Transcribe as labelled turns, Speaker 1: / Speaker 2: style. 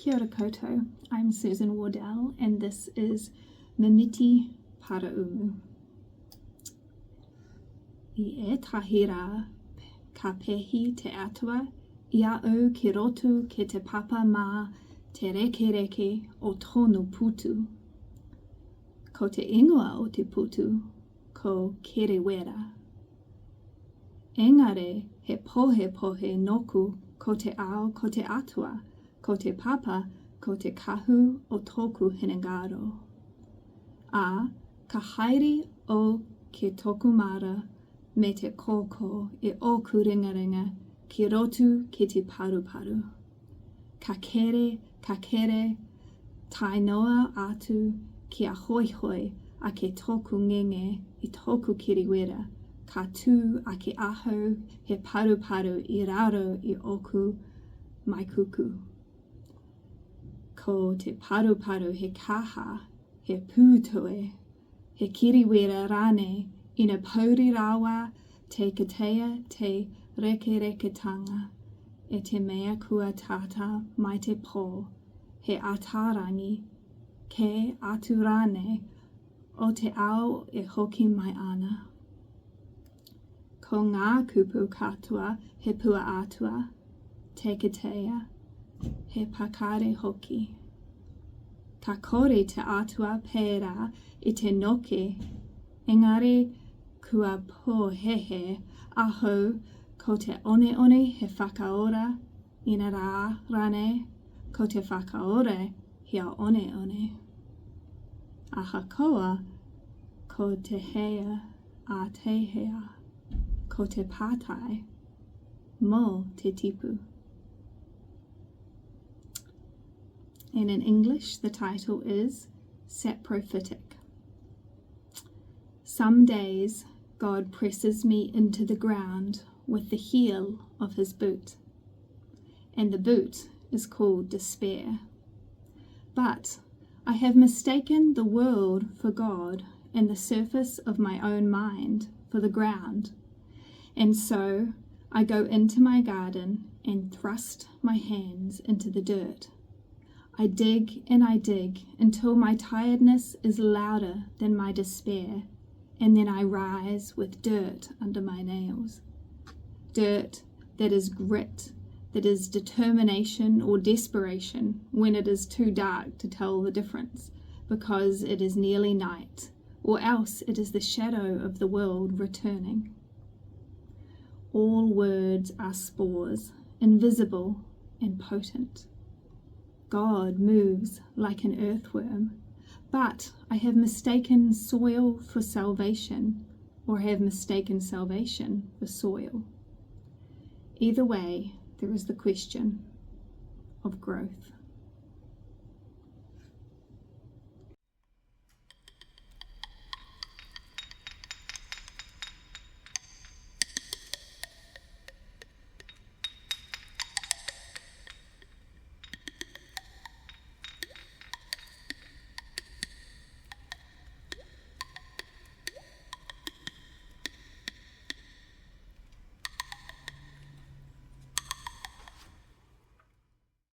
Speaker 1: Kia ora koutou, I'm Susan Wardell and this is Mimiti Paraumu. I ētahi rā ka pēhi te atua i a au ki roto ki te papa mā te rekereke o tōnu putu. Ko te ingoa o te putu ko Keriwera. Engari he pohepohe nōku ko te ao ko te atua, ko te papa ko te kahu o tōku hinengaro. Ā, ka haere au ki tōku māra me te kōkō i ōku ringaringa ki roto ki te paruparu. Ka kere, ka kere, tae noa atu kia hoihoi ake tōku ngenge i tōku kiriwera, ka tū ake ahau he paruparu i raro i ōku maikuku. Ko te paruparu he kaha, he pūtoe, he kiriwera rānei ina pouri rawa te kitea te rekereketanga e te mea kua tata mai te pō, he ātārangi kē atu rānei o te ao e hoki mai ana. Ko ngā kupu katoa he pua atua, te kitea, he pakari hoki. Ka kore te atua pērā i te noke, engari kua pōhēhē ahau ko te oneone he whakaora, inarā rānei, ko te whakaora he oneone. Ahakoa ko te hea a te hea, ko te pātai mō te tipu. And in English, the title is Saprophytic. Some days God presses me into the ground with the heel of his boot, and the boot is called despair. But I have mistaken the world for God and the surface of my own mind for the ground. And so I go into my garden and thrust my hands into the dirt. I dig and I dig until my tiredness is louder than my despair, and then I rise with dirt under my nails. Dirt that is grit, that is determination or desperation when it is too dark to tell the difference, because it is nearly night, or else it is the shadow of the world returning. All words are spores, invisible and potent. God moves like an earthworm, but I have mistaken soil for salvation, or have mistaken salvation for soil. Either way, there is the question of growth.